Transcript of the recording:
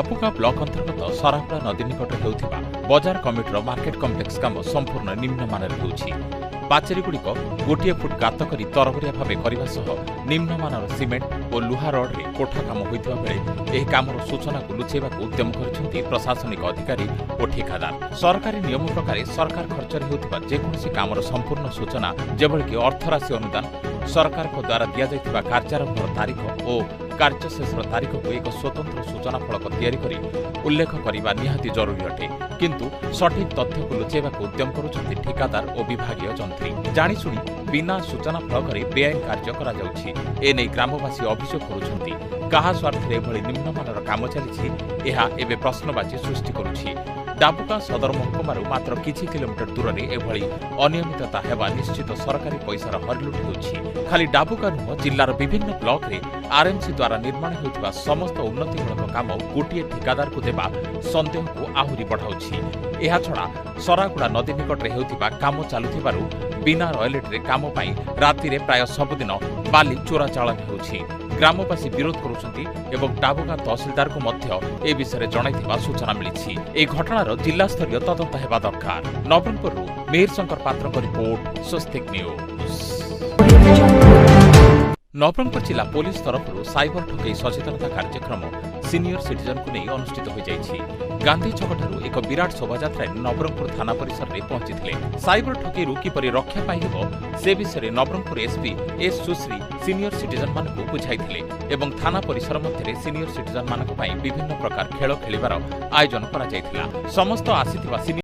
Dabugaon block ଅନ୍ତର୍ଗତ ସରାଗୁଡ଼ା ନଦୀ ନିକଟରେ ହେଉଥିବା ବଜାର କମିଟିର ମାର୍କେଟ କମ୍ପ୍ଲେକ୍ସ କାମ ସମ୍ପୂର୍ଣ୍ଣ ନିମ୍ନମାନରେ ହେଉଛି। ପାଚେରୀଗୁଡ଼ିକ 1 ଫୁଟ ଗାତ କରି ତରବରିଆ ଭାବେ କରିବା ସହ ନିମ୍ନମାନର ସିମେଣ୍ଟ ଓ ଲୁହା ରଡ୍ରେ କୋଠା କାମ ହୋଇଥିବା ବେଳେ ଏହି କାମର ସୂଚନାକୁ ଲୁଚାଇବାକୁ ଉଦ୍ୟମ କରିଛନ୍ତି ପ୍ରଶାସନିକ ଅଧିକାରୀ ଓ ଠିକାଦାର। ସରକାରୀ ନିୟମ ପ୍ରକାରେ ସରକାର ଖର୍ଚ୍ଚରେ ହେଉଥିବା ଯେକୌଣସି କାମର ସମ୍ପୂର୍ଣ୍ଣ ସୂଚନା, ଯେଭଳିକି ଅର୍ଥରାଶି ଅନୁଦାନ, ସରକାରଙ୍କ ଦ୍ୱାରା ଦିଆଯାଇଥିବା କାର୍ଯ୍ୟାରମ୍ଭର ତାରିଖ ଓ କାର୍ଯ୍ୟ ଶେଷର ତାରିଖକୁ ଏକ ସ୍ୱତନ୍ତ୍ର ସୂଚନା ଫଳକ ତିଆରି କରି ଉଲ୍ଲେଖ କରିବା ନିହାତି ଜରୁରୀ ଅଟେ। କିନ୍ତୁ ସଠିକ୍ ତଥ୍ୟକୁ ଲୁଚାଇବାକୁ ଉଦ୍ୟମ କରୁଛନ୍ତି ଠିକାଦାର ଓ ବିଭାଗୀୟ ଯନ୍ତ୍ରୀ। ଜାଣିଶୁଣି ବିନା ସୂଚନା ଫଳକରେ ବେଆଇନ କାର୍ଯ୍ୟ କରାଯାଉଛି। ଏନେଇ ଗ୍ରାମବାସୀ ଅଭିଯୋଗ କରୁଛନ୍ତି। କାହା ସ୍ୱାର୍ଥରେ ଏଭଳି ନିମ୍ନମାନର କାମ ଚାଲିଛି, ଏହା ଏବେ ପ୍ରଶ୍ନବାଚୀ ସୃଷ୍ଟି କରୁଛି। ଡାବୁଗାଁ ସଦର ମହକୁମାରୁ ମାତ୍ର କିଛି କିଲୋମିଟର ଦୂରରେ ଏଭଳି ଅନିୟମିତତା ହେବା ନିଶ୍ଚିତ ସରକାରୀ ପଇସାର ହରିଲୁଟ୍ ହେଉଛି। ଖାଲି ଡାବୁଗାଁ ନୁହଁ, ଜିଲ୍ଲାର ବିଭିନ୍ନ ବ୍ଲକରେ ଆର୍ଏମ୍ସି ଦ୍ୱାରା ନିର୍ମାଣ ହେଉଥିବା ସମସ୍ତ ଉନ୍ନତିମୂଳକ କାମ ଗୋଟିଏ ଠିକାଦାରକୁ ଦେବା ସନ୍ଦେହକୁ ଆହୁରି ବଢ଼ାଉଛି। ଏହାଛଡ଼ା ସରାଗୁଡ଼ା ନଦୀ ନିକଟରେ ହେଉଥିବା କାମ ଚାଲୁଥିବାରୁ ବିନା ରୟାଲିଟିରେ କାମ ପାଇଁ ରାତିରେ ପ୍ରାୟ ସବୁଦିନ ବାଲି ଚୋରା ଚାଲାଣ ହେଉଛି। ଗ୍ରାମବାସୀ ବିରୋଧ କରୁଛନ୍ତି ଏବଂ ଡାବୁଗାଁ ତହସିଲଦାରଙ୍କୁ ମଧ୍ୟ ଏ ବିଷୟରେ ଜଣାଇଥିବା ସୂଚନା ମିଳିଛି। ଏହି ଘଟଣାର ଜିଲ୍ଲାସ୍ତରୀୟ ତଦନ୍ତ ହେବା ଦରକାର। ନବରଙ୍ଗପୁରରୁ ମିହିର ଶଙ୍କର ପାତ୍ରଙ୍କ ରିପୋର୍ଟ, ସ୍ୱସ୍ତିକ ନ୍ୟୁଜ୍। ନବରଙ୍ଗପୁର ଜିଲ୍ଲା ପୋଲିସ ତରଫରୁ ସାଇବର ଠକେଇ ସଚେତନତା କାର୍ଯ୍ୟକ୍ରମ ସିନିୟର ସିଟିଜେନକୁ ନେଇ ଅନୁଷ୍ଠିତ ହୋଇଯାଇଛି। ଗାନ୍ଧୀ ଛକଠାରୁ ଏକ ବିରାଟ ଶୋଭାଯାତ୍ରାରେ ନବରଙ୍ଗପୁର ଥାନା ପରିସରରେ ପହଞ୍ଚିଥିଲେ। ସାଇବର ଠକେଇରୁ କିପରି ରକ୍ଷା ପାଇହେବ ସେ ବିଷୟରେ ନବରଙ୍ଗପୁର ଏସ୍ପି ଏସ୍ ସୁଶ୍ରୀ ସିନିୟର ସିଟିଜେନମାନଙ୍କୁ ବୁଝାଇଥିଲେ ଏବଂ ଥାନା ପରିସର ମଧ୍ୟରେ ସିନିୟର ସିଟିଜେନମାନଙ୍କ ପାଇଁ ବିଭିନ୍ନ ପ୍ରକାର ଖେଳ ଖେଳିବାର ଆୟୋଜନ କରାଯାଇଥିଲା। ସମସ୍ତ ଆସିଥିବା ସିନିୟର